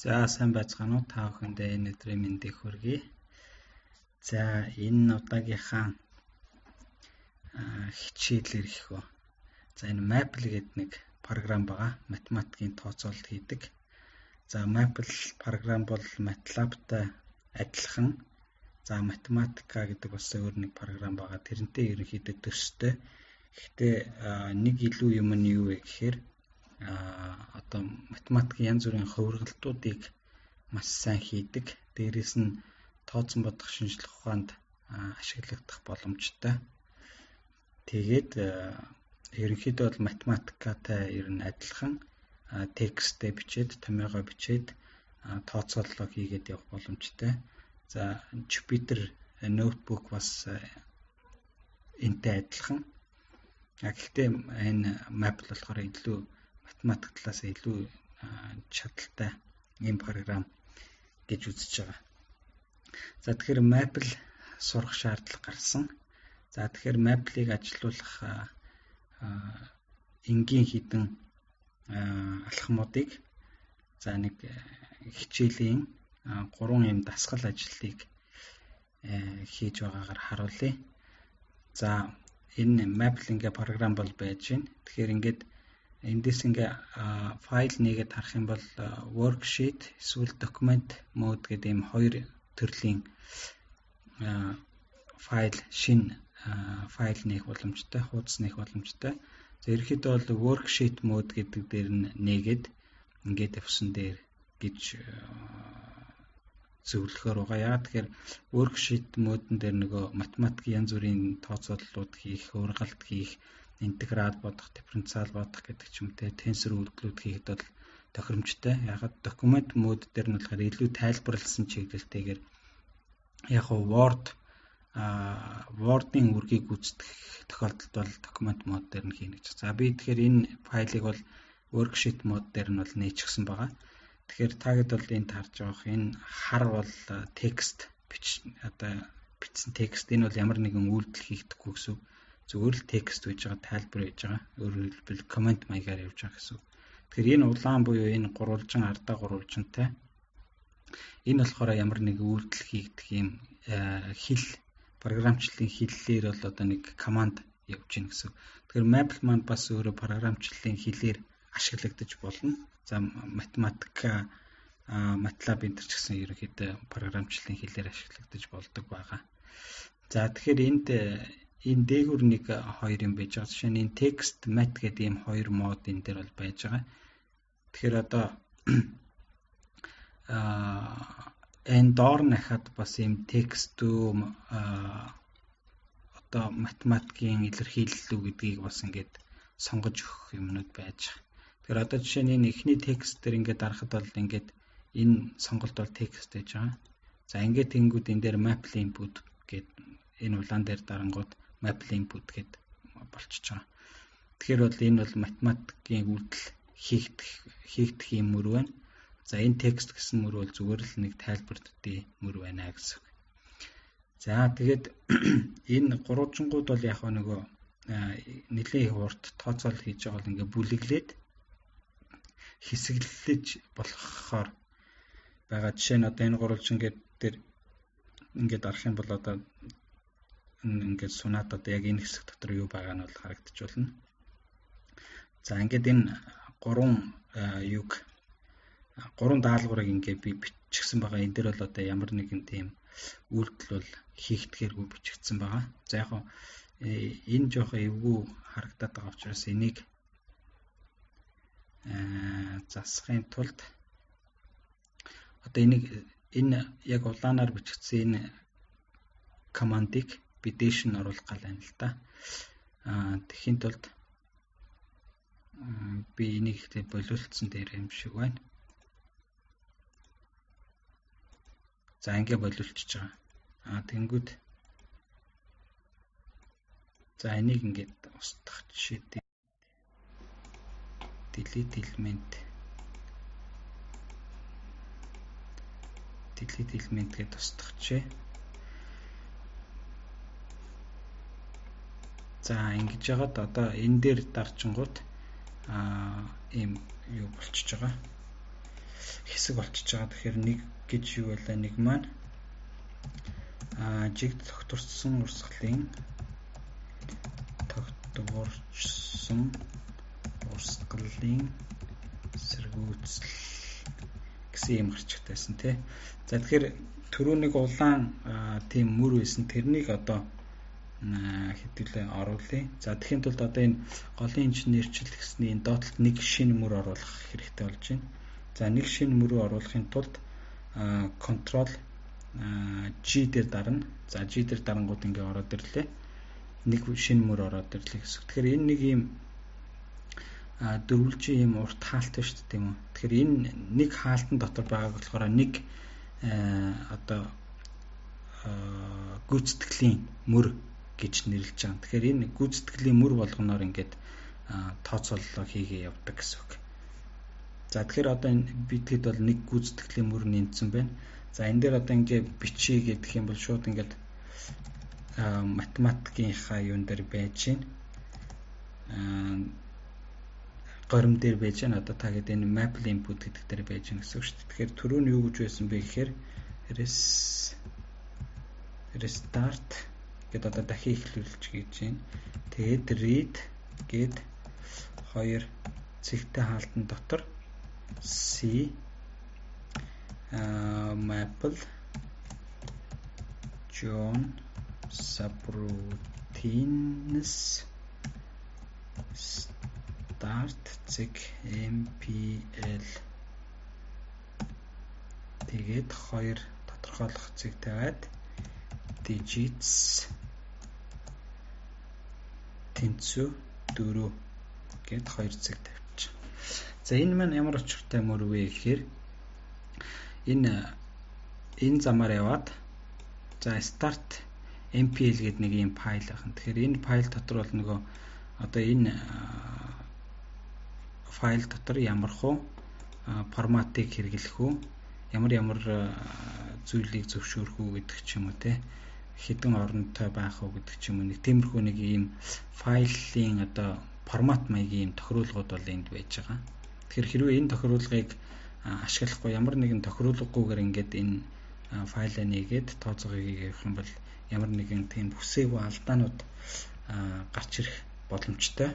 За сайн байцгаана уу, та бүхэндээ энэ өдрийн мэндийг хүргэе. За энэ удаагийнхаа хичээлээр гэх үү. За энэ Maple гэдэг нэг програм байгаа. Математикийн тооцоололт хийдэг. За Maple програм бол MATLAB-тай адилхан. За Mathematica гэдэг бас өөр нэг програм байгаа. Тэрнтэй ерөнхийдөө төстэй. Гэхдээ нэг илүү юм нь юу вэ гэхээр одоо математикийн янз бүрийн хувиргалтуудыг маш сайн хийдэг. Дээрээс нь тооцон бодох шинжлэх ухаанд ашиглагдах боломжтой. Тэгээд ерөнхийдөө бол математикатай ер нь адилхан текстээ бичээд, томьёогоо бичээд тооцооллоо хийгээд явах боломжтой. За Jupyter Notebook бас энтэй адилхан. Гэхдээ энэ Maple болохоор илүү математик талаас илүү чадaltaй ийм програм гэж үзэж байгаа. За тэгэхээр Maple сурах шаардлага гарсан. За тэгэхээр Maple-ыг ажилуулах энгийн хідэн алхмуудыг за нэг хичээлийн 3 ийм дасгал ажлыг хийж байгаагаар харуулъя. За энэ Maple ингээ програм бол байж байна. Тэгэхээр ингээд эндээс ингээ файл нэгээд харах юм бол worksheet эсвэл document mode гэдэг ийм хоёр төрлийн файл шинэ файл нээх боломжтой, хуудас нээх боломжтой. За ерөнхийдөө бол worksheet mode гэдэг дээр нь нээгээд ингээд явсан дээр гэж зөвлөхөөр байгаа. Яагаад тэгэхээр worksheet mode-н дээр нөгөө математикийн янз бүрийн тооцооллууд хийх, ургалт хийх, интеграл бодох, дифференциал бодох гэдэг ч юм те тенсор үйлдэлүүд хийхэд бол тохиромжтой. Яагаад document mode дээр нь болохоор илүү тайлбарласан чиглэлтэйгээр яг нь Word-ын үргийг гүйцэтгэх тохиолдолд бол document mode дээр нь хийнэ гэж. За би тэгэхээр энэ файлыг бол worksheet mode дээр нь бол нээчихсэн байгаа. Тэгэхээр та хэд бол энд харж байгаа энэ хар бол текст бич одоо бичсэн текст, энэ бол ямар нэгэн үйлдэл хийгдэхгүй гэсэн үг. Зүгээр л текст байж байгаа, тайлбар байж байгаа. Өөрөөр хэлбэл коммент маягаар явж байгаа гэсэн үг. Тэгэхээр энэ улаан буюу энэ гурвалжин ардаа гурвалжинтай. Энэ болохоор ямар нэгэн үйлдэл хийгдэх юм хэл програмчлалын хэллээр бол одоо нэг команд явж гин гэсэн. Тэгэхээр Maple маань бас өөрөө програмчлалын хэлээр ашиглагдаж болно. За математика, MATLAB энэ ч гэсэн ерөнхийдөө програмчлалын хэлээр ашиглагдаж болдог байгаа. За тэгэхээр энд энэ дээгүүр нэг хоёр юм байж байгаа. Жишээ нь энэ text mat гэдэг ийм хоёр мод энэ дээр бол байж байгаа. Тэгэхээр одоо энэ доор нахад бас ийм текст үү одоо математикийн илэрхийлэл үү гэдгийг бас ингээд сонгож өгөх юмнууд байж байгаа. Тэгэхээр одоо жишээ нь энэ эхний текст дээр ингээд дарахад бол ингээд энэ сонголт бол текст байж байгаа. За ингээд тэнгүүд энэ дээр Maple input гээд энэ улаан дээр дарангууд Maple input гээд болчихж байгаа. Тэгэхээр бол энэ бол математикийн үйлдэл хийгдэх юм мөр байна. За энэ текст гэсэн мөр бол зүгээр л нэг тайлбар төдий мөр байна гэсэн үг. За тэгээд энэ гурвалжингууд бол яг нөгөө нэлээд их урт тооцоол хийж байгаа бол ингээ бүлэглээд хэсэглэж болохоор байгаа. Жишээ нь одоо энэ гурвалжин гээд дээр ингээд дарах юм бол одоо ингээд сунаад одоо яг энэ хэсэг дотор юу байгаа нь бол харагдаж байна. За ингээд энэ гурван юг гурван даалгаврыг ингээд би биччихсэн байгаа. Энэ дээр бол одоо ямар нэгэн тийм үйлдэл бол хийгдэхэргүй бичигдсэн байгаа. За яг энэ жоохон эвгүй харагдаад байгаа учраас энийг засахын тулд одоо энийг энэ яг улаанаар бичигдсэн энэ командыг би дээш нь оруулах гал байна л да. Тэгэхийн тулд би энийг ихтэй болиулсан дээр юм шиг байна. За ингээ болиулчихж байгаа. Тэнгүүд за энийг ингээд устгах жишээ delete element delete element гэдээ устгах жишээ. За ингэж яагаад одоо энэ дээр дарчингууд ийм юу болчихж байгаа. хэсэг болчихж байгаа. Тэгэхээр нэг гэж юу вэ? Нэг маань жигд тогтворсон урсгалын сэргүүцэл гэсэн юм гарчигтай байсан тий. За тэгэхээр түрүү нэг улаан тийм мөр байсан. Тэрнийг одоо хэдүүлээ оруулъя. За тэгэхийн тулд одоо энэ голын инженерчил гэсний энэ доотлолт нэг шинэ мөр оруулах хэрэгтэй болж байна. За нэг шинэ мөрөө оруулахын тулд Ctrl G дээр дарна. За G дээр дарангууд ингээ ороод ирлээ. Нэг шинэ мөр ороод ирлээ гэсэн. Тэгэхээр энэ нэг ийм дөрвөлжин ийм урт хаалт шүү дээ, тийм үү. Тэгэхээр энэ нэг хаалтан дотор байгааг болохоор нэг одоо гүйцэтгэлийн мөр гэж нэрлэж байгаа. Тэгэхээр энэ гүйцэтгэлийн мөр болгоноор ингээд тооцооллоо хийгээ явдаг гэсэн үг. За тэгэхээр одоо энэ битгэд бол нэг гүйцэтгэлийн мөр нэмсэн байна. За энэ дээр одоо ингээ бичиж гэдэг юм бол шууд ингээд математикийнхаа юун дээр байж байна. Горим дээр байж байна. Одоо та гээд энэ Maple input гэдэг дээр байж байна гэсэн үг шүү дээ. Тэгэхээр түрүү нь юу гэж байсан бэ гэхээр restart гэд одоо дахин эхлүүлж гэж байна. Тэгээд read гэд хоёр цэгтэй хаалтан дотор C Maple John subroutines start цэг mpl тэгээд хоёр тодорхойлох цэг тавиад digits тэнцүү 4 гэд хоёр цэг тавьчих. За энэ маань ямар учиртай мөр вэ гэхээр энэ замаар яваад за start mpl гэдэг нэг ийм файл байна. Тэгэхээр энэ файл дотор бол нөгөө одоо энэ файл дотор ямар хуу форматыг хэрэглэх үү, ямар ямар зүйлийг зөвшөөрөх үү гэдэг ч юм уу те, хэдэн оронтой байх уу гэдэг ч юм уу, нэг тиймэрхүү нэг ийм файлын одоо формат маягийн ийм тохируулгууд бол энд байж байгаа. Тэгэхээр хэрвээ энэ тохируулгыг ашиглахгүй ямар нэгэн тохируулгагүйгээр ингээд энэ файлаа нээгээд тооцоогыг хийх юм бол ямар нэгэн тийм хүсээгүй алдаанууд гарч ирэх боломжтой.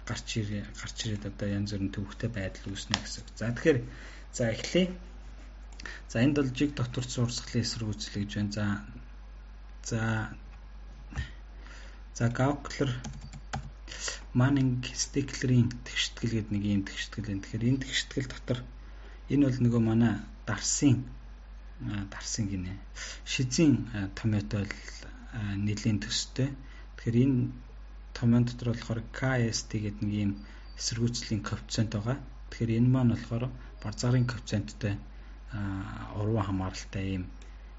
Гарч ирээд одоо янз бүрийн төвөгтэй байдал үүснэ гэсэн. За тэгэхээр за эхлэе. За энд бол жиг докторч урсгалын эсэргүүцэл гэж байна. За Gauckler Manning Stickler-ийн тэгштгэл гэдэг нэг ийм тэгштгэл байна. Тэгэхээр энэ тэгштгэл дотор энэ бол нөгөө манай дарсын гинэ. Шизийн томьёотой бол нэлийн төстэй. Тэгэхээр энэ томьёон дотор болохоор KST гэдэг нэг ийм эсэргүүцлийн коэффициент байгаа. Тэгэхээр энэ маань болохоор барзаарын коэффициенттэй урван хамааралтай ийм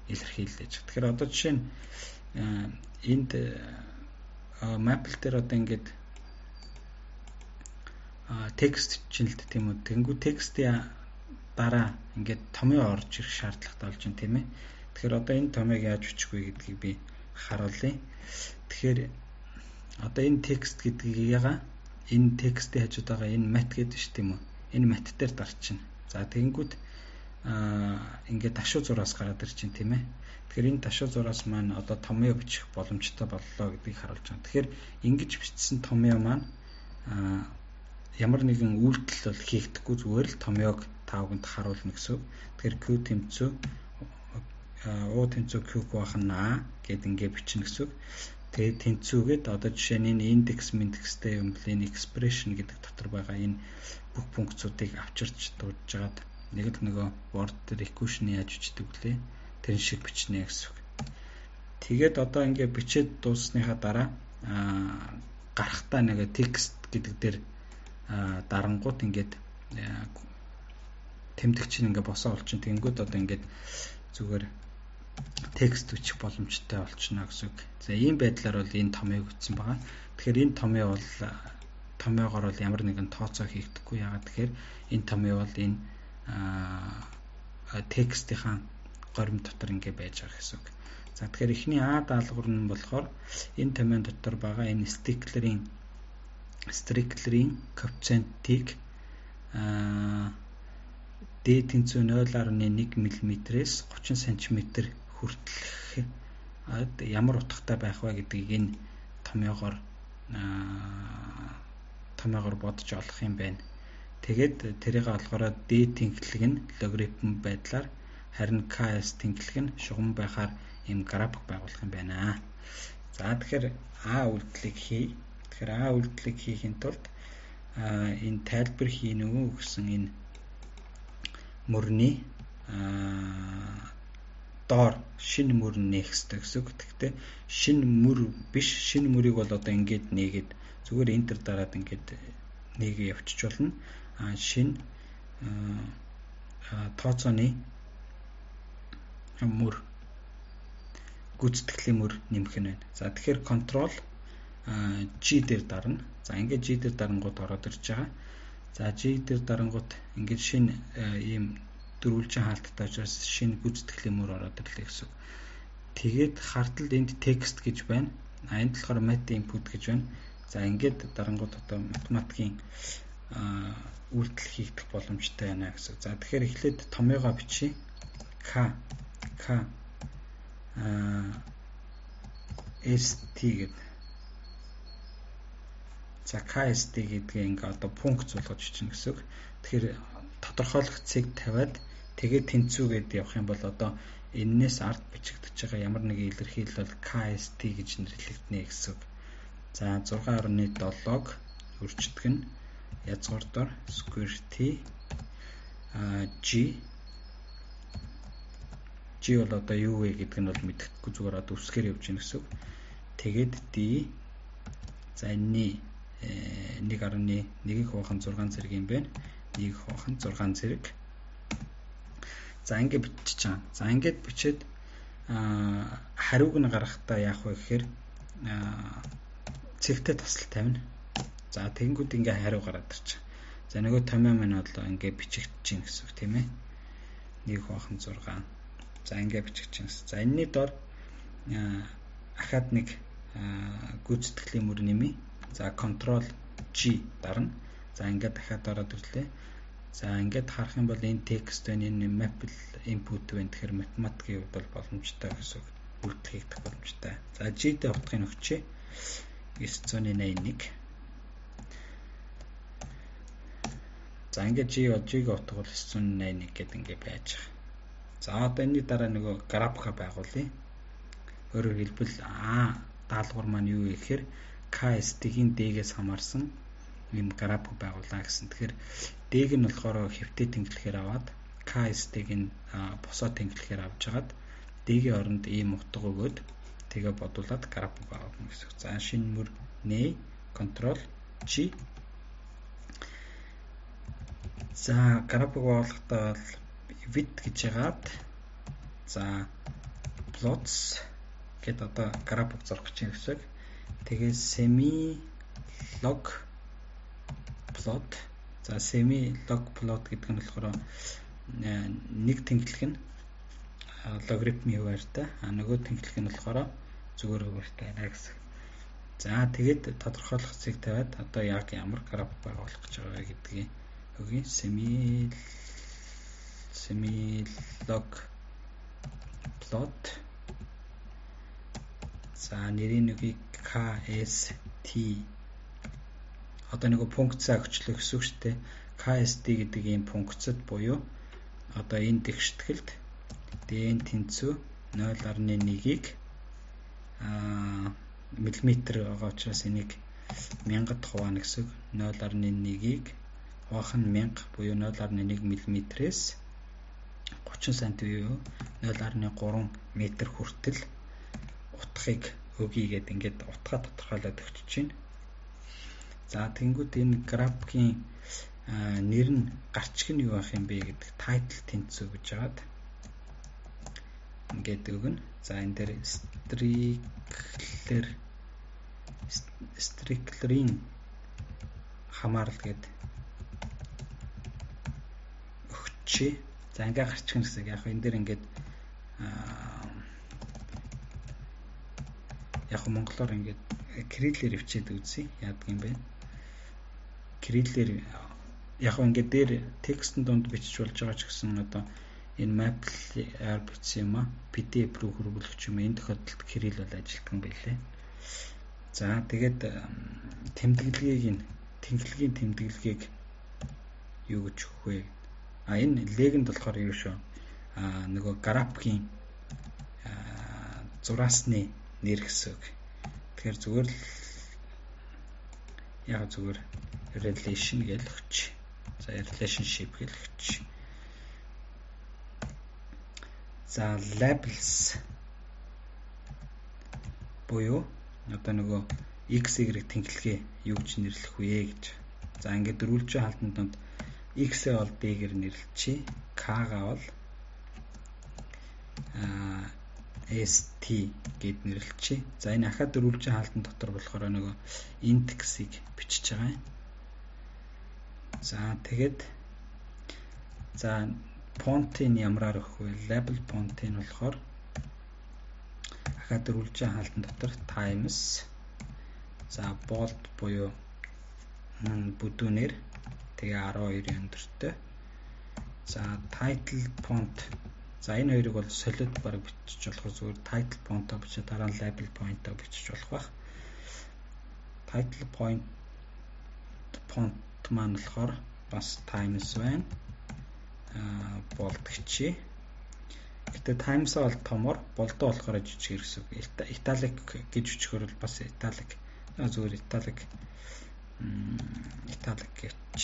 илэрхийлж байгаа. Тэгэхээр одоо жишээ нь энд Maple дээр одоо ингээд текст чинь л тийм үү. Тэнгүү текстийн дараа ингээд томьёо орж ирэх шаардлагатай болж байна, тийм ээ. Тэгэхээр одоо энэ томьёог яаж бичих вэ гэдгийг би харуулъя. Тэгэхээр одоо энэ текст гэдгийг яга энэ текстийн хажууд байгаа энэ мат гэдэг шүү тийм үү. Энэ мат дээр дарчна. За тэгэнгүүт ингээд ташуу зураас гараад ирж чинь тийм ээ. Тэгэхээр энэ ташуу зураас маань одоо томьёо бичих боломжтой боллоо гэдгийг харуулж байгаа. Тэгэхээр ингэж бичсэн томьёо маань ямар нэгэн үйлдэл бол хийгдэхгүй, зүгээр л томьёог та бүхэнд харуулна гэсэн үг. Тэгэхээр Q тэмцүү U тэмцүү Q байх нь A гэд ингээ бичнэ гэсэн үг. Тэгээд тэнцүүгээд одоо жишээ нь энэ индекс индекстэй юм бол энэ expression гэдэг дотор байгаа энэ бүх функцуудыг авчирч дуудаж нэг л нөгөө Word дээр equation яаж бичдэг вүлээ тэрэн шиг бичнэ гэсэн үг. Тэгээд одоо ингээ бичээд дуусныхаа дараа гарахтаа нэг текст гэдэг дээр дарангууд ингээд тэмдэг чинь ингээ босоо болчин. Тэнгүүд одоо ингээд зүгээр текст бичих боломжтой болчихно гэсэн үг. За ийм байдлаар бол энэ томьёог бичсэн байгаа. Тэгэхээр энэ томьёо бол томьёогоор бол ямар нэгэн тооцоо хийгдэхгүй. Яагаад тэгэхээр энэ томьёо бол энэ текстийнхаа горим дотор ингээ байж байгаа гэсэн үг. За тэгэхээр эхний А даалгавар нь болохоор энэ томьёон дотор байгаа энэ Strickler-ийн коэффициентийг D тэнцүү 0.1 мм-ээс 30 см хүртэлх ямар утгатай байх вэ гэдгийг энэ томьёогоор бодож олох юм байна. Тэгээд тэрийг болохоор D тэнхлэг нь логарифм байдлаар, харин KS тэнхлэг нь шугам байхаар ийм график байгуулах юм байна. За, тэгэхээр А үйлдэлийг хий. Тэгэхээр А үйлдэлийг хийхин тулд энэ тайлбар хийнэ үү гэсэн энэ мөрний доор шинэ мөр нээх хэрэгтэй гэсэн үг. Тэгэхдээ шинэ мөр биш, шинэ мөрийг бол одоо ингээд нээгээд зүгээр enter дараад ингээд нээгээ явчих болно. А шинэ тооцооны мөр, гүйцэтгэлийн мөр нэмэх нь байна. За, тэгэхээр control G дээр дарна. За, ингээд G дээр дарангууд ороод ирж байгаа. За, G дээр дарангууд ингээд шинэ ийм дөрвөлжин хаалттай учраас шинэ гүйцэтгэлийн мөр ороод ирлээ гэсэн. Тэгээд харталд энд текст гэж байна. А энд болохоор math input гэж байна. За, ингээд дарангууд одоо математикийн үйлдэл хийгдэх боломжтой байна гэсэн. За, тэгэхээр эхлээд томьёогоо бичье. K K ST гэдэг. За, KST гэдгээ ингээ одоо функц болгож бичнэ гэсэн үг. Тэгэхээр тодорхойлох цэг тавиад тэгээд тэнцүүгээд явах юм бол одоо эннээс ард бичигдэж байгаа ямар нэгэн илэрхийлэл бол KST гэж нэрлэгдэнэ гэсэн үг. За, 6.7-г үрждэг нь язгуур дор square T G. G бол одоо юу вэ гэдг нь бол мэдэхгүй, зүгээр одоо үсгээр явж гин гэсэн үг. Тэгээд D, за, энэний 1.1-ийг хуваах нь 6 зэрэг юм байна. 1 хуваах нь 6 зэрэг. За, ингээд бичиж байгаа. За, ингээд бичээд хариуг нь гаргахтаа яах вэ гэхээр цэгтэй тасал тавина. За, тэгэнгүүт ингээ хариу гараад ирчих. За, нөгөө томьёо маань бол ингээ бичигдэж чинь гэсэн үг, тийм ээ. 1 хуваах нь 6. За, ингээ бичигдэж чинь. За, энэний дор ахаад нэг гүйцэтгэлийн мөр нэмье. За, control G дарна. За, ингээд дахиад ороод ирлээ. За, ингээд харах юм бол энэ текст байна, энэ math input байна. Тэгэхээр математикийн хувьд бол боломжтой гэсэн үг. Үйлдэл хийгдэх боломжтой. За, G-д утгыг өгчээ. 981. За, ингээд G бол G-ийн утга бол 981 гэдэг ингээд байж байгаа. За, одоо энэний дараа нөгөө графика байгуулъя. Өөрөөр хэлбэл А даалгавар маань юу вэ гэхээр KST-ийн D-гээс хамаарсан ийм график байгуулаа гэсэн. Тэгэхээр D-г нь болохоор хэвтэй тэнхлэхээр аваад KST-г нь босоо тэнхлэхээр авч хагаад D-гийн оронд ийм утга өгөөд тэгээ бодуулаад график байгуулна гэсэн. За, шинэ мөр нэ, control G. За, график байгуулахдаа бол width гэж яагаад, за, plots гэд одоо график зурх гэж байна гэсэн. Тэгээ semi log plot. За, semi log plot гэдэг нь болохоор нэг тэнхлэг нь логарифмын хуваарьтай, а нөгөө тэнхлэг нь болохоор зүгээр хуваарьтай байна гэсэн. За, тэгээд тодорхойлох цэг тавиад одоо яг ямар график байгуулах гэж байгаа гэдгийг өгье. Semi log plot. За, нэрийн үгийг KST, одоо нэг функцаа өгчлөө гэсэн үг шүү дээ. KST гэдэг ийм функцэд буюу одоо энэ дэвшитгэлд dn тэнцүү 0.1-ийг миллиметр байгаа учраас энийг 1000-д хуваана гэсэн үг. 0.1-ийг хуваах нь 1000 буюу 0.1 мм-ээс 30 см буюу 0.3 м хүртэл утгыг өгье гэд ингээд утгаа тодорхойлоод өгч чинь. За, тэгэнгүүт энэ графикийн нэр нь гарчиг нь юу байх юм бэ гэдэг title тэнцүү гэж хагаад ингээд өгнө. За, энэ дээр Strickler-ийн хамаарал гэд өгчээ. За, ингээ гарчих гэсэн. Яг энэ дээр ингээд яг монголоор ингээд кириллээр өвчээд үзье. Яадаг юм бэ? Кириллээр Яг ингээд дээр текстэн дунд бичиж болж байгаа ч гэсэн одоо энэ Maple-аар бичсэн юм а PDF рүү хөрвүүлэх юм, энэ тохиолдолд Кирилл бол ажилтдаг юм билээ. За тэгээд тэмдэглэгийг, энэ тэнхлэгийн тэмдэглэгийг юу гэж өгөх вэ? А энэ legend болохоор юу шүү? А нөгөө графикийн зураасны нэр гэсэн үг. Тэгэхээр зүгээр л яг зүгээр relation гэж өгч. За, relationship гэж өгч. За, labels буюу одоо нөгөө x, y тэнхлэгээ юу гэж нэрлэх вэ гэж. За, ингээд дөрвөлжин хаалтан донд x-ээ бол d-гээр нэрлэчихье. K-гаа бол ST гэд нэрлэчихье. За, энэ ахаа дөрвөлжин хаалтан дотор болохоор нөгөө индексийг бичиж байгаа юм. За, тэгээд за font-ыг ямараар өгөх вэ? Label font-ыг болохоор ахаа дөрвөлжин хаалтан дотор Times, за bold буюу бүдүүнээр, тэгээ 12 өндөртэй. За, title font, за энэ хоёрыг бол солиод баг бичиж болох, зүгээр title font-о бичиж, дараа нь label font-о бичиж болох байх. Title point font маань болохоор бас Times байна. Bold гэчээ. Гэтэ Times-а бол томор, bold-оо болохоор жижигээр гэсэн үг. Italic гэж бичгээр бол бас italic, зүгээр italic, italic гэж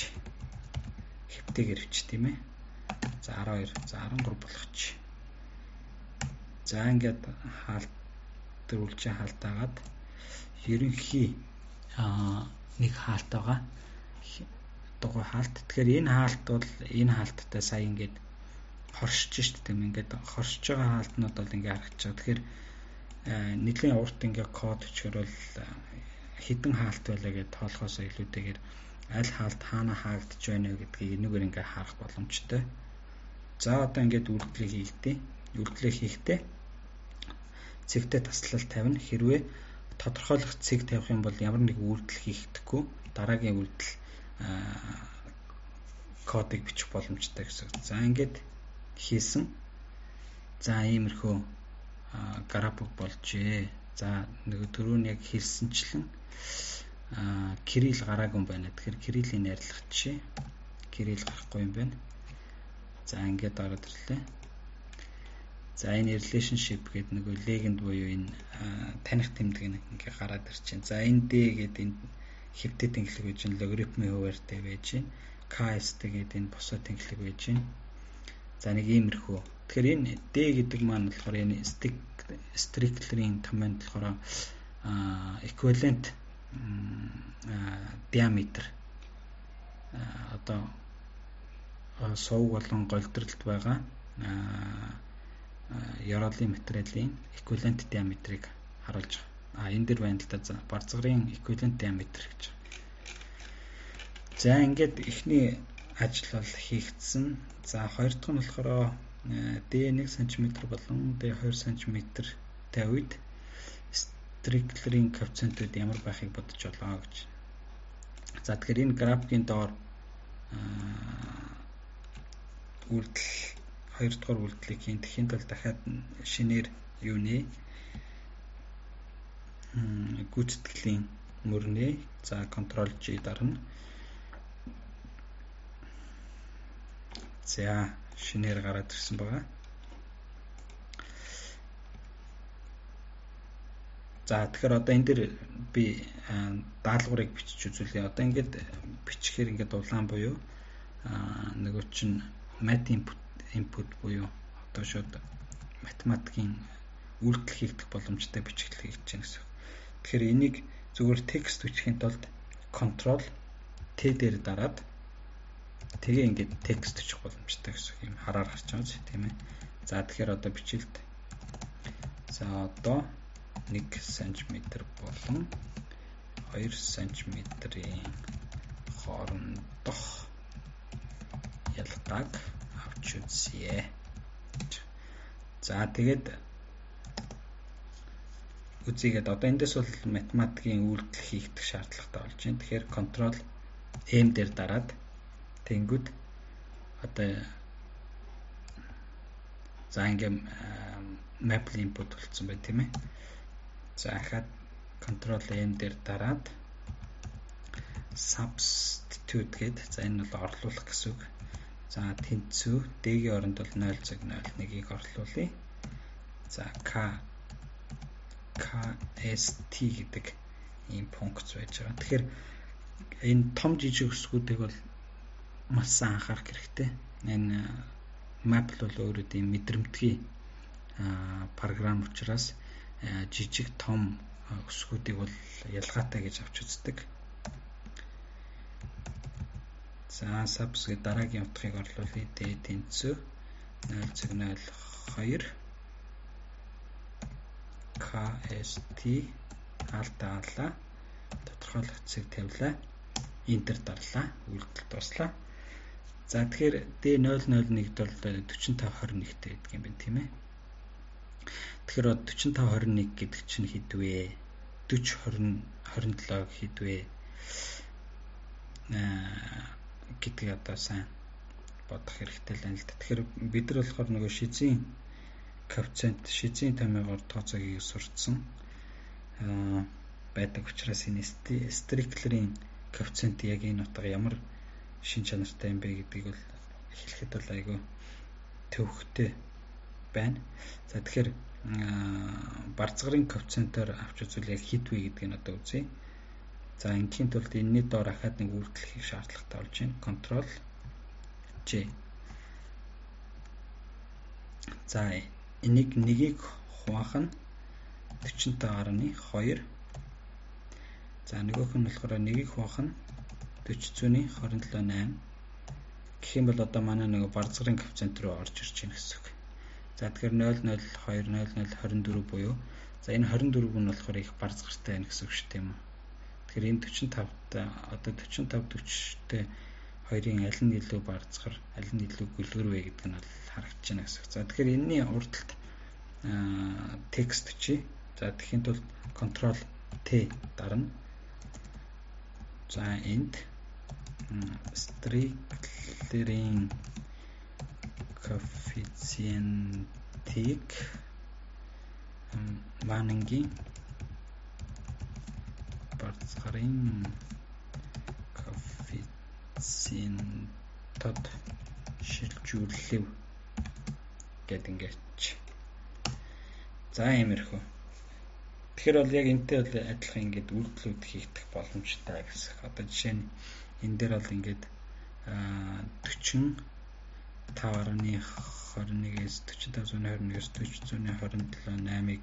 хэвтэйгээр бичиж, тийм ээ. За, 12, за 13 болгоч. За, ингээд хаалт, дөрвөлжин хаалтаагаад ерөнхий нэг хаалт байгаа. Дугуй хаалт. Тэгэхээр энэ хаалт бол энэ хаалттай сая ингээд хоршиж штэ, тийм, ингээд хоршиж байгаа хаалтнууд бол ингээд харагдаж байгаа. Тэгэхээр нэлийн урт ингээд код бичгээр бол хэдэн хаалт байлаа гэдээ тоолохоос илүүтэйгээр аль хаалт хаана хаагдаж байна вэ гэдгийг энэгээр ингээд харах боломжтой. За, одоо ингээд үйлдэлийг хийхдээ, үйлдэлийг хийхдээ цэгтэй таслал тавина. Хэрвээ тодорхойлох цэг тавих юм бол ямар нэг үйлдэл хийгдэхгүй, дараагийн үйлдэл кодыг бичих боломжтой гэсэн. За, ингээд хийсэн. За, иймэрхүү график болжээ. За, нөгөө түрүүн яг хэлсэнчлэн Кирилл гараагүй юм байна. Тэгэхээр Кириллийн найрлах жишээ. Кирилл гарахгүй юм байна. За, ингээд ороод ирлээ. За, энэ relationship гэдэг нөгөө legend буюу энэ таних тэмдэг нь ингээ гараад ирж байна. За, энэ D гэдэг энэ хэвтэй тэнхлэг байж байна. Логарифмын хуваарьтай байж байна. KST гэдэг энэ босоо тэнхлэг байж байна. За, нэг иймэрхүү. Тэгэхээр энэ D гэдэг маань болохоор энэ Strickler-ийн томьёонд болохоор equivalent диаметр, одоо сувг болон голдролд байгаа ёроолын материалын equivalent диаметрыг харуулж байгаа. А энэ дэр байна л да, барзгарын equivalent диаметр гэж. За, ингээд эхний ажил бол хийгдсэн. За, хоёр дахь нь болохоор D 1 см болон D 2 см тай үед Strickler-ийн коэффициентүүд ямар байхыг бодож болоо гэж. За, тэгэхээр энэ графикийн доор үйлдэл, хоёрдугаар үйлдэлийг хийн. Тэгэхийн тулд дахиад шинээр юу нэ, гүйцэтгэлийн мөрнөө. За, Ctrl G дарна. За, шинээр гараад ирсэн байгаа. За, тэгэхээр одоо энэ дэр би даалгаврыг бичиж үзүүлье. Одоо ингээд бичихээр ингээд улаан буюу нөгөө чинь math input буюу одоо шууд математикийн үйлдэл хийгдэх боломжтой бичигдэл хийж байна гэсэн. Тэгэхээр энийг зүгээр текст бичихийн тулд Ctrl T дээр дараад тэгээ ингээд текст бичих боломжтой гэсэн юм, хараар гарч байгаа ч тийм ээ. За, тэгэхээр одоо бичилт. За, одоо 1 см болон 2 см-ийн хоорондох ялгааг авч үзье. За, тэгээд үзийгээд одоо эндээс бол математикийн үйлдэл хийгдэх шаардлагатай болж байна. Тэгэхээр Ctrl M дээр дараад Тэнгүүд одоо за ингээ Maple input болцсон байна, тийм ээ. За, ахаад Control M дээр дараад substitute гээд, за, энэ бол орлуулах гэсэн үг. За, тэнцүү D-ийн оронд бол 0.01-ийг орлуулъя. За, K KST гэдэг ийм функц байж байгаа. Тэгэхээр энэ том жижиг өсгүүдийг бол маш сайн анхаарах хэрэгтэй. Энэ Maple бол өөрөө тийм мэдрэмтгий програм учраас жижиг том өсгүүдийг бол ялгаатай гэж авч үздэг. За, subs гэ дараагийн утгыг орлуулъя. D тэнцүү 0.02 KST, хаалт аалаа, тодорхойлох цэг тавилаа. Enter дарлаа. Үйлдэл дууслаа. За, тэгэхээр D001-д бол 4521-тэй гэдэг юм байна, тийм ээ. Тэгэхээр 45 21 гэдэг чинь хэд вэ? 40 20 27 хэд вэ? Гэдгийг одоо сайн бодох хэрэгтэй л байна л да. Тэгэхээр бид нар болохоор нөгөө шизийн коэффициент, шизийн томьёогоор тооцоог сурцсан байдаг учраас энэ Strickler-ийн коэффициент яг энэ утга ямар шин чанартай юм бэ гэдгийг бол хэлэхэд бол айгүй төвөгтэй байна. За, тэгэхээр барзгарын коэффициентээр авч үзвэл яг хэд вэ гэдгийг нь одоо үзье. За, ингээхийн тулд энэний доор ахаад нэг үйлдэл хийх шаардлагатай болж байна. Ctrl J. За, энийг нэгийг хуваах нь 45.2. За, нөгөөх нь болохоор нэгийг хуваах нь 40.27.8 гэх юм бол одоо манай нөгөө барзгарын коэффициент руу орж ирж байна гэсэн үг. За, тэгэхээр 0 0 2 0 0 24 буюу, за, энэ 24 нь болохоор их барзгартай байна гэсэн үг шүү, тийм үү. Тэгэхээр энэ 45-тай, одоо 45 40-тэй хоёрын аль нь илүү барзгар, аль нь илүү гөлгөр вэ гэдэг нь бол харагдаж байна гэсэн үг. За, тэгэхээр энэний урд талд текст бичье. За, тэгэхийн тулд Ctrl T дарна. За, энд Strickler-ийн коэффициентийг Маннингийн барзгарын коэффициентод шилжүүлэв гэд ингээд. За, иймэрхүү. Тэгэхээр бол яг энэтэй бол адилхан ингээд үйлдэлүүд хийгдэх боломжтой гэсэн. Одоо жишээ нь энэ дээр бол ингээд 45.21-ээс 45.21-ээс 40.27 8-ыг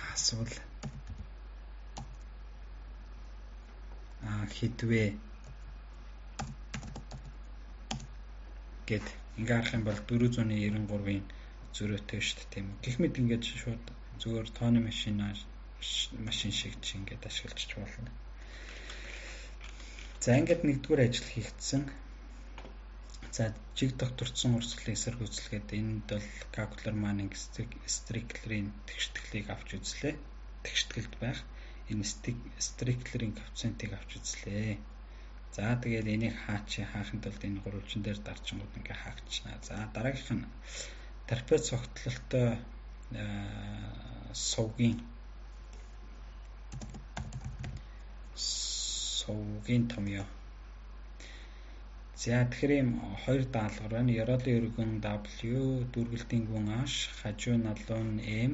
хасвал хэд вэ гэд ингээ харах юм бол 493-ын зөрөөтэй шүү дээ, тийм үү. Гэх мэт ингээд шууд зүгээр тооны машин шиг чи ингээд ашиглаж болно. За, ингээд нэгдүгээр ажил хийгдсэн. За, жиг тогтворцсон урсгалын эсэргүүцэлгээд энд бол Gaukler Manning Strickler-ийн тэгштгэлийг авч үзлээ. Тэгштгэлд байх энэ Strickler-ийн коэффициентийг авч үзлээ. За, тэгээд энийг хаач хаахын тулд энэ гурвалжин дээр дарчингууд ингээ хаагдчихна. За, дараагийнх нь трапез огтлолтой сувгийн томьёо. За, тэгэхээр ийм хоёр даалгавар байна. Ёроолын өргөн W, дүүргэлтийн гүн H, хажуу налуун M,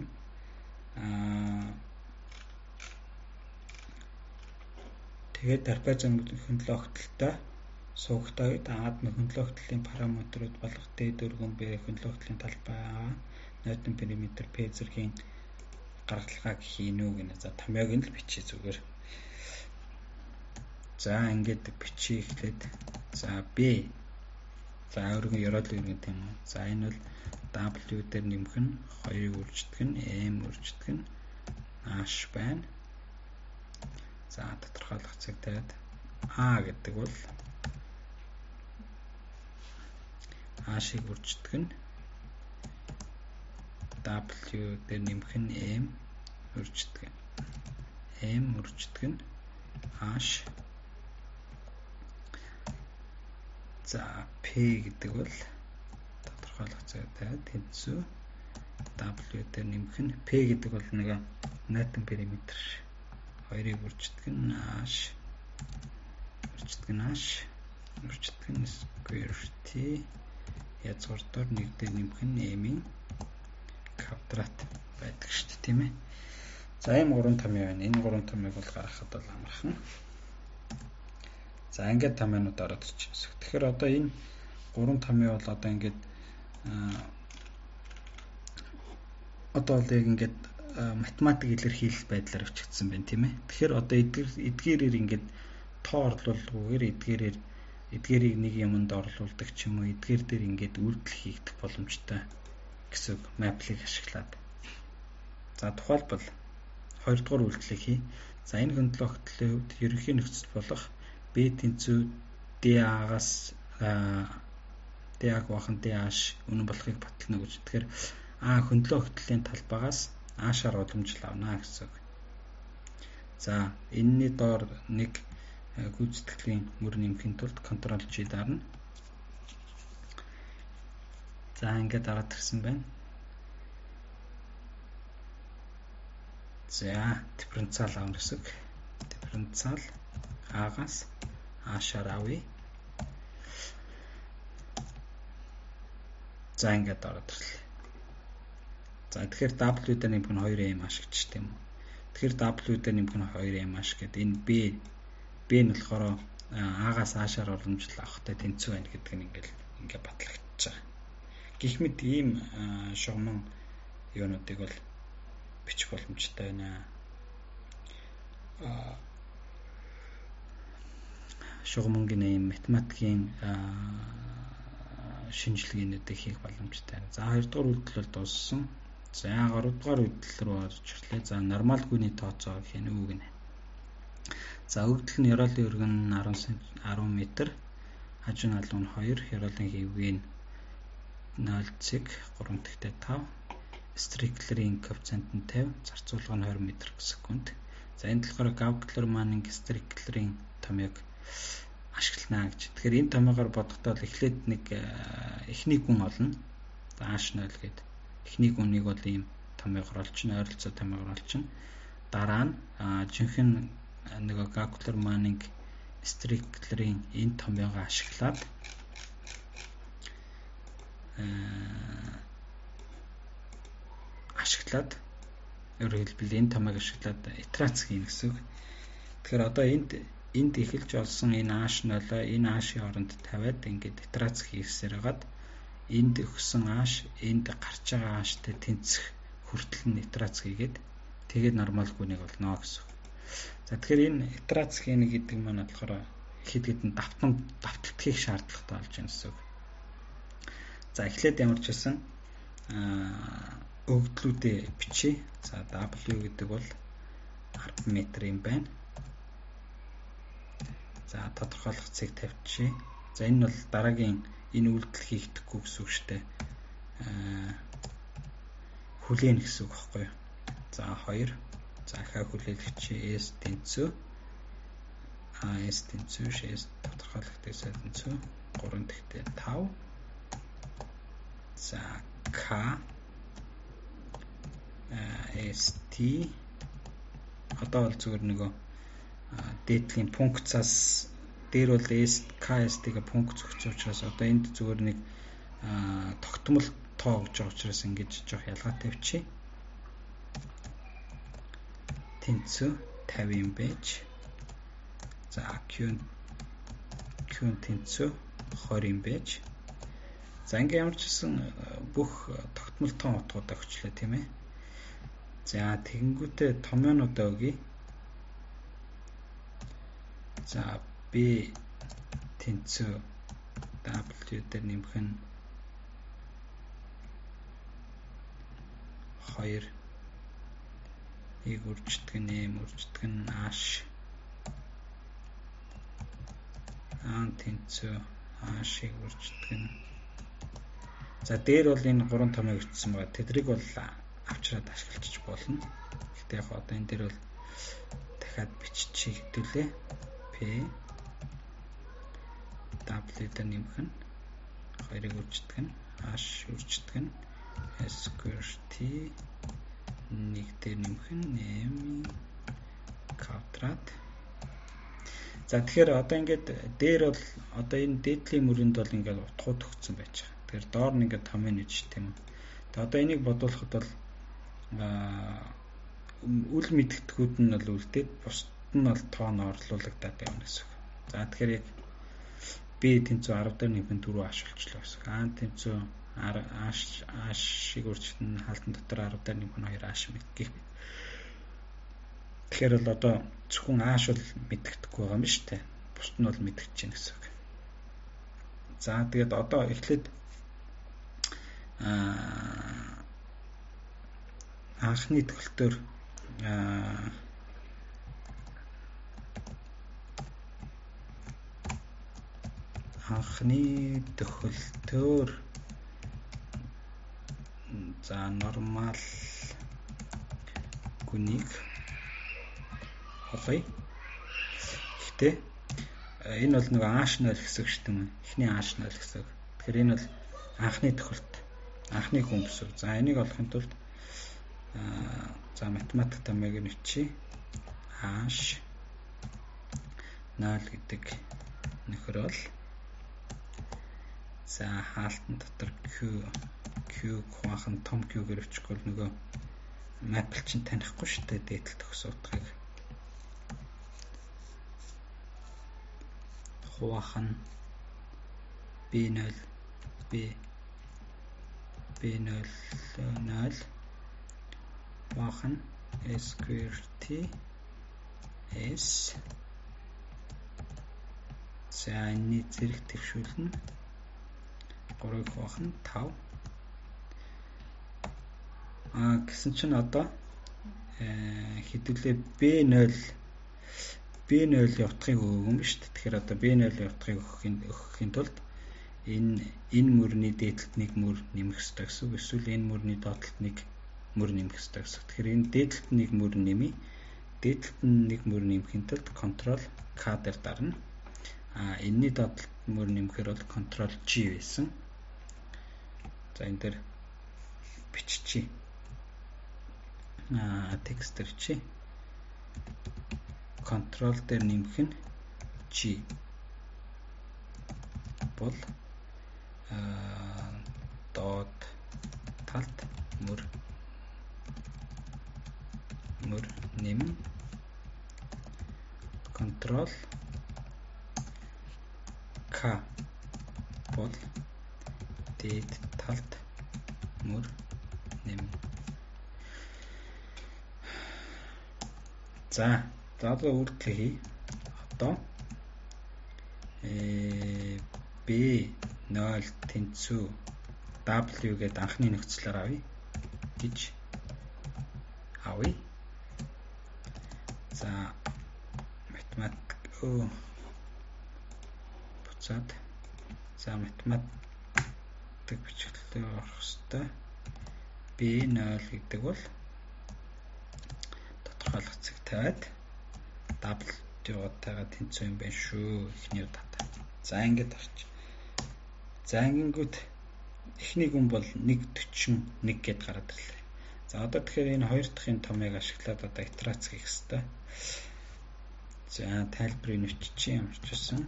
тэгээд трапез хөндлөн огтлолтой сувагтай үед А хөндлөн огтлолын параметрууд болох D дөрвөн B хөндлөн огтлолын талбай А нойтон периметр P зэргийн гаргалгааг хийнэ үү гинэ. За, томьёог нь л бичиж зүгээр. За, ингээд бичиж эхлээд, за, B, за, өргөн, ёроолын өргөн, тийм үү. За, энэ бол W дээр нэмэх нь 2-ыг үрждэг нь M үрждэг нь H байна. За, тодорхойлох цэг тавиад А гэдэг бол H-ыг үрждэг нь W дээр нэмэх нь M үрждэг нь M үрждэг нь H. За P гэдэг бол тодорхойлох цаг тавиад тэнцүү W дээр нэмэх нь P гэдэг бол нэг найтан периметр 2-ыг үрждэг нь H үрждэг нь H үрждэг нь square T язгуур дор 1 дээр нэмэх нь M-ийн квадрат байдаг шүү дээ, тийм ээ. За ийм гурван томьёо байна. Энэ гурван томьёог бол гаргахад бол амархан. За ингээд томьёонууд ороод ирчихсэн. Тэгэхээр одоо энэ гурван томьёо бол одоо ингээд одоо бол яг ингээд математик илэрхийлэл байдлаар өчигдсэн байна, тийм ээ. Тэгэхээр одоо эдгээрээр ингээд тоо орлуулгүйгээр эдгээрийг нэг юмд орлуулдаг ч юм уу, эдгээр дээр ингээд үйлдэл хийгдэх боломжтой гэсэн үг Maple-ыг ашиглаад. За тухайлбал хоёрдугаар үйлдэлийг хий. За энэ хөндлөн огтлын хувьд ерөнхий нөхцөл болох B тэнцүү DA-гаас DA-г бахан DH үнэн болохыг батална гэж. Тэгэхээр А хөндлөн огтлын талбайгаас H-аар уламжлал авна гэсэн үг. За энэний доор нэг гүйцэтгэлийн мөр нэмэхийн тулд Ctrl G дарна. За ингээд дараад ирсэн байна. За дифференциал авна гэсэн үг. Дифференциал А-гаас H-аар авъя. За ингээд ороод ирлээ. За тэгэхээр W дээр нэмэх нь 2M h гэж тийм үү. Тэгэхээр W дээр нэмэх нь 2M h гэдэг энэ B нь болохоор А-гаас H-аар уламжлал авахтай тэнцүү байна гэдэг нь ингээд батлагдчихж байгаа. Гэх мэт ийм шугаман юунуудыг бол бичих боломжтой байна. Шугамангийн ийм математикийн шинжилгээнүүдийг хийх боломжтой байна. За хоёрдугаар үйлдэл бол дууссан. За гуравдугаар үйлдэл рүү орж ирлээ. За нормал гүний тооцоо гэх нь үг нэ. За өгдөл нь ёроолын өргөн 10 м, хажуу налуу нь 2, ёроолын хэвгүй нь 0.3-5, Strickler-ийн коэффициент нь 50, зарцуулга нь 20 м/секунд. За энд болохоор Gauss-Manning Strickler-ийн томьёог ашиглана гэж. Тэгэхээр энэ томьёогоор бодохдоо л эхлээд нэг эхний гүн олно. За H0 гээд эхний гүнийг бол ийм томьёогоор олчихно, ойролцоо томьёогоор олчихно. Дараа нь жинхэнэ нөгөө Gauss-Manning Strickler-ийн энэ томьёогоо ашиглаад өөрөөр хэлбэл энэ томьёог ашиглаад итерац хийнэ гэсэн үг. Тэгэхээр одоо энд эхэлж олсон энэ H0-оо энэ H-ийн оронд тавиад ингээд итерац хийсээр хагаад энд өгсөн H энд гарч байгаа H-тэй тэнцэх хүртэл нь итерац хийгээд тэгээд нормал гүнийг олно гэсэн үг. За тэгэхээр энэ итерац хийнэ гэдэг маань болохоор хэд хэдэн давталт хийх шаардлагатай болж байна гэсэн үг. За эхлээд ямар ч байсан өгдлүүдээ бичье. За W гэдэг бол 10 м юм байна. За тодорхойлох цэг тавьчихъя. За энэ бол дараагийн энэ үйлдэл хийгдэхгүй гэсэн үг шүү дээ. Хүлээн гэсэн үг байхгүй юу? За 2. За хаа хүлээлгч S тэнцүү S тэнцүү S тодорхойлогдсон S тэнцүү 3 тэгтээ 5. За K ST одоо бол зүгээр нөгөө дээдлийн функцаас дээр бол S K S-ийг функц өгсөн учраас одоо энд зүгээр нэг тогтмол тоо гэж байгаа учраас ингэж жоох ялгаатай бичье. Тэнцүү 50 юм байж. За Q тэнцүү 20 юм байж. За ингээ ямар ч гэсэн бүх тогтмол тоон утгуудаа өгчлээ, тийм ээ. За тэгэнгүүтээ томьёонуудаа өгье. За B тэнцүү W дээр нэмэх нь 2 1 үрждэг нь M үрждэг нь H А тэнцүү H-ыг үрждэг нь. За дээр бол энэ гурван томьёог өгсөн байгаа. Тэдрийг бол авчраад ашиглаж болно. Гэхдээ яг одоо энэ дээр бол дахиад биччихье хэдүүлээ. P W дээр нэмэх нь 2-ыг үрждэг нь H үрждэг нь S square T 1 дээр нэмэх нь M квадрат. За тэгэхээр одоо ингээд дээр бол одоо энэ дээдлийн мөрөнд бол ингээд утгууд өгсөн байж байгаа. Тэгэхээр доор нь ингээд томьёо нэж тийм үү. Тэгээ одоо энийг бодуулахад бол үл мэдгэдэггүүд нь бол үлдээд бусд нь бол тоон орлуулагдаад явна гэсэн үг. За тэгэхээр яг B тэнцүү 10 дээр нэмэх нь 4 H болчлоо гэсэн. А тэнцүү H H-ыг үржих нь хаалтан дотор 10 дээр нэмэх нь 2 H гэх мэт. Тэгэхээр бол одоо зөвхөн H бол мэдэгдэхгүй байгаа юм шүү дээ. Бусд нь бол мэдэгдэж байна гэсэн үг. За тэгээд одоо эхлээд анхны төгөлтөөр анхны төхөлтөөр за нормал гүнийг олъё. Гэхдээ энэ бол нөгөө H0 гэсэн үг шүү дээ. Эхний H0 гэсэн үг. Тэгэхээр энэ бол анхны төхөлт, анхны хүн гэсэн үг. За энийг олохын тулд за математик томьёог нь бичье. H0 гэдэг нөхөр бол за хаалтан дотор Q Q хуваах нь том Q-гээр бичихгүй бол нөгөө map чинь танихгүй шүү дээ дээдл төгс утгыг. Хуваах нь B0 B B0 0 хуваах нь S square T S. За энэний зэрэг твшүүл нь 3-ыг хуваах нь 5. Гэсэн чинь одоо хэдүүлээ B0 B0-ийн утгыг өгөх юм шүү дээ. Тэгэхээр одоо B0-ийн утгыг өгөхийн тулд энэ мөрний дээдлэлт нэг мөр нэмэх ёстой гэсэн үг. Эсвэл энэ мөрний доотлолт нэг мөр нэмэх ёстой гэсэн. Тэгэхээр энэ дээдлэлт нэг мөр нэмье. Дээдлэлт нь нэг мөр нэмэхийн тулд Ctrl K дээр дарна. Энэний доотлолт мөр нэмэхээр бол Ctrl G байсан. За энэ дээр биччихье. Текст дээр чи Ctrl дээр нэмэх нь G бол доод талд мөр нэмэн Ctrl K бол дээд талд мөр нэмэн. За одоо үйлдэл хий. Одоо B0 тэнцүү W гэдэг анхны нөхцлөөр авъя гэж авъя. За математик буцаад за математик бичгэлээ орох хэвээр. B0 гэдэг бол тодорхойлох цэг тавиад W-тайгаа тэнцүү юм байна шүү. Эхний удаа. За ингээд орч. За ингэнгүүт эхний гүн бол 1.41 гэд гараад ирлээ. За одоо тэгэхээр энэ хоёр дахьын томьёог ашиглаад одоо итерац хийх хэвээр. За тайлбарыг нэвччихье ямар ч байсан.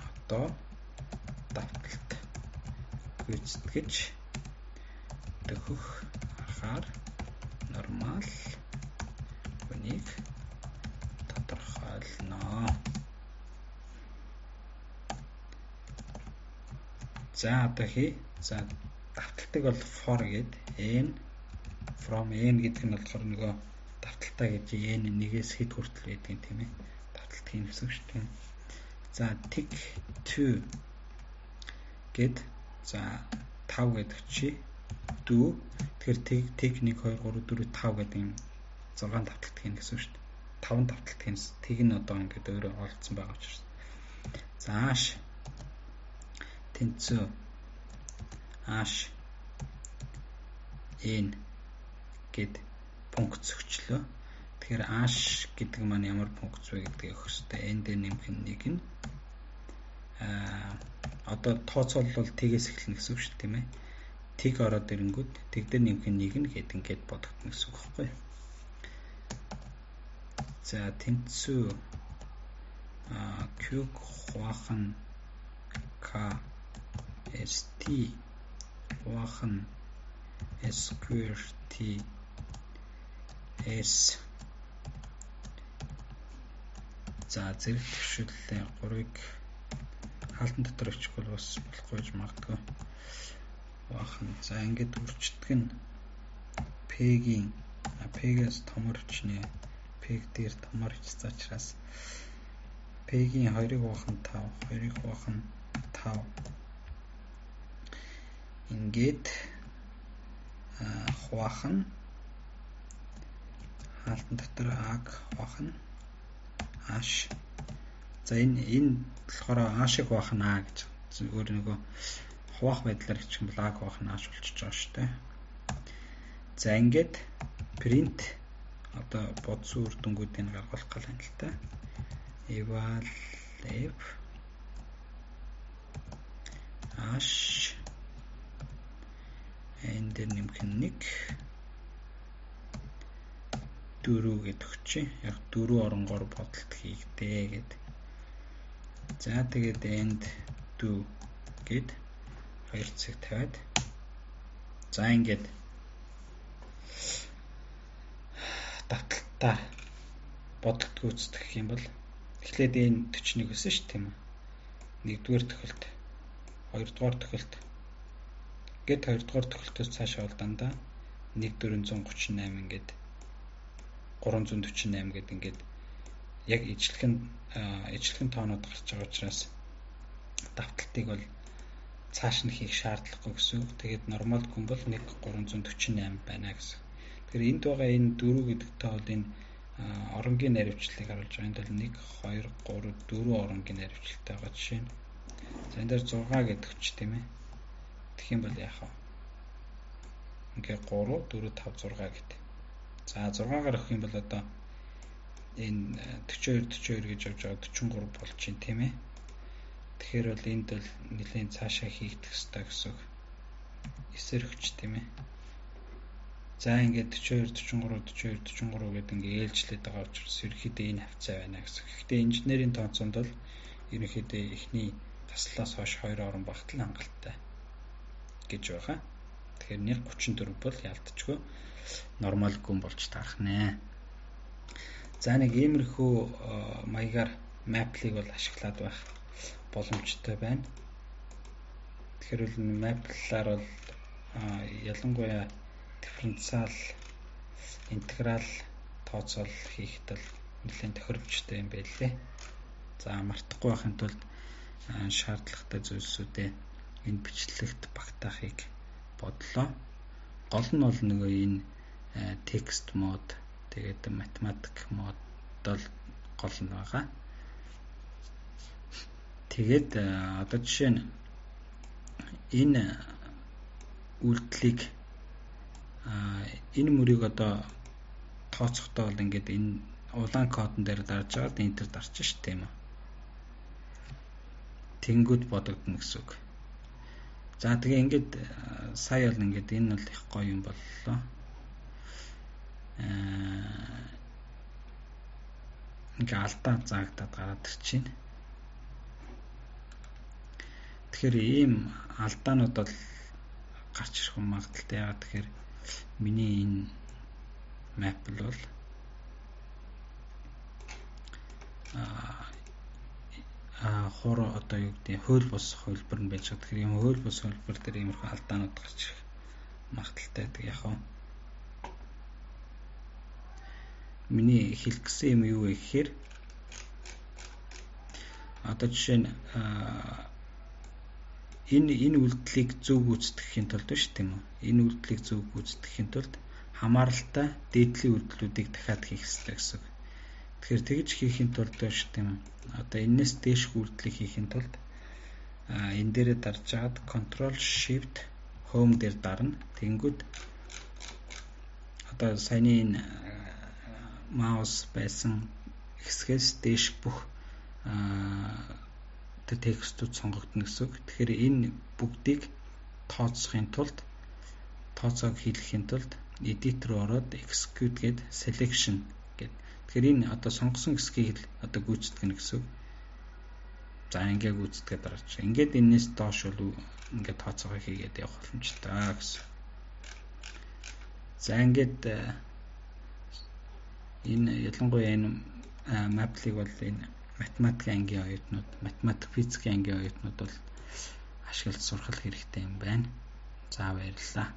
Одоо давталт гүйцэтгэж дөхөх аргаар нормал гүнийг тодорхойлно. За одоо хий. За давталтыг бол for гээд n from n гэдэг нь болохоор нөгөө давталтаа гэж n нэгээс хэд хүртэл байдаг юм тийм ээ. Давталт хийн гэсэн үг шүү дээ. За tick 2 гэд за 5 гэдэг чи do. Тэгэхээр tick 1 2 3 4 5 гэдэг юм 6 давталт хийн гэсэн үг шүү дээ. 5 давталт хийн. Тэг нь одоо ингээд өөрөө олцсон байгаа учраас. За h тэнцүү h n гэд пункт зөгчлөө. Тэгэхээр h гэдэг маань ямар функц вэ гэдгийг өгөх хэрэгтэй. N дээр нэмэх нь 1 нь Одоо тооцоолол бол тэгээс эхэлнэ гэсэн үг шүү дээ, тийм ээ. Тэг ороод ирэнгүүт тэг дээр нэмэх нь 1 нь гээд ингээд бодогдно гэсэн үг байхгүй юу? За тэнцүү Q хуваах нь K ST хуваах нь square T S. За зэрэг төвшүүллээ 3-ыг хаалтан дотор өчгөл бас болохгүй гэж магадгүй. Баахан. За ингээд үрчдэг нь P-гийн P-гээс томор өчнө. P дээр томор өчсөн учраас P-гийн 2-ыг хуваах нь 5, 2-ыг хуваах нь 5. Ингээд хуваах нь хаалтан дотор А-г хуваах нь H. За энэ болохоор А-ыг хуваах нь А гэж өөр нөгөө хуваах байдлаар бичих юм бол А-г хуваах нь H болчихж байгаа шүү дээ. За ингээд print одоо бодсон үр дүнгуудыг гаргуулах гал юм л та. Eval f H энэ дээр нэмэх нь 1 4 гэдэг өгчээ. Яг 4 оронгоор бодолт хийгдээ гэд. За тэгээд end do гэд 2 цэг тавиад за ингээд давталтаар бодолт гүйцэтгэх юм бол эхлээд энэ 41 өсөн шүү тийм үү. 1-р тохиолт, 2-р тохиолт гэд 2-р тохиолтоос цаашаа бол дандаа 1438 ингээд 348 гэд ингээд яг ижлэхэн тоонууд гарч байгаа учраас давталтыг бол цааш нь хийх шаардлагагүй гэсэн үг. Тэгээд нормал гүн бол 1348 байна гэсэн. Тэгэхээр энд байгаа энэ 4 гэдэг тоо бол энэ оронгийн наривчлалыг харуулж байгаа. Энд бол 1 2 3 4 оронгийн наривчлалтай байгаа жишээ нь. За энэ дээр 6 гэдэг ч тийм ээ. Тэгэх юм бол яах вэ? Ингээ 3 4 5 6 гэдэг. За 6-гаар өгөх юм бол одоо энэ 42 42 гэж явж байгаа 43 болж чинь тийм ээ. Тэгэхээр бол энд бол нэлээд цаашаа хийгдэх ёстой гэсэн үг. 9-ээр өгч тийм ээ. За ингээд 42 43 42 43 гэдэг ингээ ээлжлээд байгаа учраас ерөнхийдөө энэ хавцаа байна гэсэн. Гэхдээ инженерийн тооцоонд бол ерөнхийдөө эхний таслаас хойш 2 орон багтал хангалттай гэж байгаа. Тэгэхээр 1.34 бол ялтчгүй нормал гүн болж таарах нэ. За нэг иймэрхүү маягаар Maple-ыг бол ашиглаад байх боломжтой байна. Тэгэхээр бол Maple-аар бол ялангуяа дифференциал, интеграл тооцоол хийхэд бол нэлээд тохиромжтой юм байлээ. За мартахгүй байхын тулд шаардлагатай зүйлсүүдээ энэ бичлэгт багтаахыг бодлоо. Гол нь бол нөгөө энэ текст мод, тэгээд математик мод бол гол нь байгаа. Тэгээд одоо жишээ нь энэ үйлдэлийг энэ мөрийг одоо тооцохдоо бол ингээд энэ улаан кодон дээр дарж агаад энтер дарчих ш тийм үү. Тэнгүүд бодогдно гэсэн үг. За тэгээ ингээд сая бол ингээд энэ бол их гоё юм боллоо. Ингээ алдаа заагдаад гараад ирчихээн. Тэгэхээр ийм алдаанууд бол гарч ирэх магадлалтай. Яагаад тэгэхээр миний энэ Maple бол хур одоо юу гэдэг хууль бус хувилбар нь байж байгаа. Тэгэхээр ийм хууль бус хувилбар дээр иймэрхүү алдаанууд гарч ирэх магадлалтай байдаг. Яг нь миний хэлэх гэсэн юм юу вэ гэхээр одоо жишээ нь энэ үйлдэлийг зөв гүйцэтгэхийн тулд биш тийм үү? Энэ үйлдэлийг зөв гүйцэтгэхийн тулд хамааралтай дээдлийн үйлдэлүүдийг дахиад хийх ёстой гэсэн үг. Тэгэхээр тэгж хийхийн тулд биш тийм үү? Одоо энэс дээшх үйлдэлийг хийхийн тулд энэ дээрээ дарж агаад Ctrl Shift Home дээр дарна. Тэнгүүд одоо саяны энэ маус байсан хэсгээс дээш бүх Тэр текстүүд сонгогдоно гэсэн үг. Тэгэхээр энэ бүгдийг тооцохын тулд, тооцоог хийлгэхийн тулд edit руу ороод execute гээд selection гээд. Тэгэхээр энэ одоо сонгосон хэсгийг л одоо гүйцэтгэнэ гэсэн үг. За, ингээ гүйцэтгээд дараач. Ингээд энэс доош бол ингээд тооцоогоо хийгээд явах боломжтой гэсэн. За, ингээд энэ ялангуяа энэ Maple-ыг бол энэ математикийн ангийн оюутнууд, математик, физикийн ангийн оюутнууд бол ашиглаж сурах хэрэгтэй юм байна. За, баярлалаа.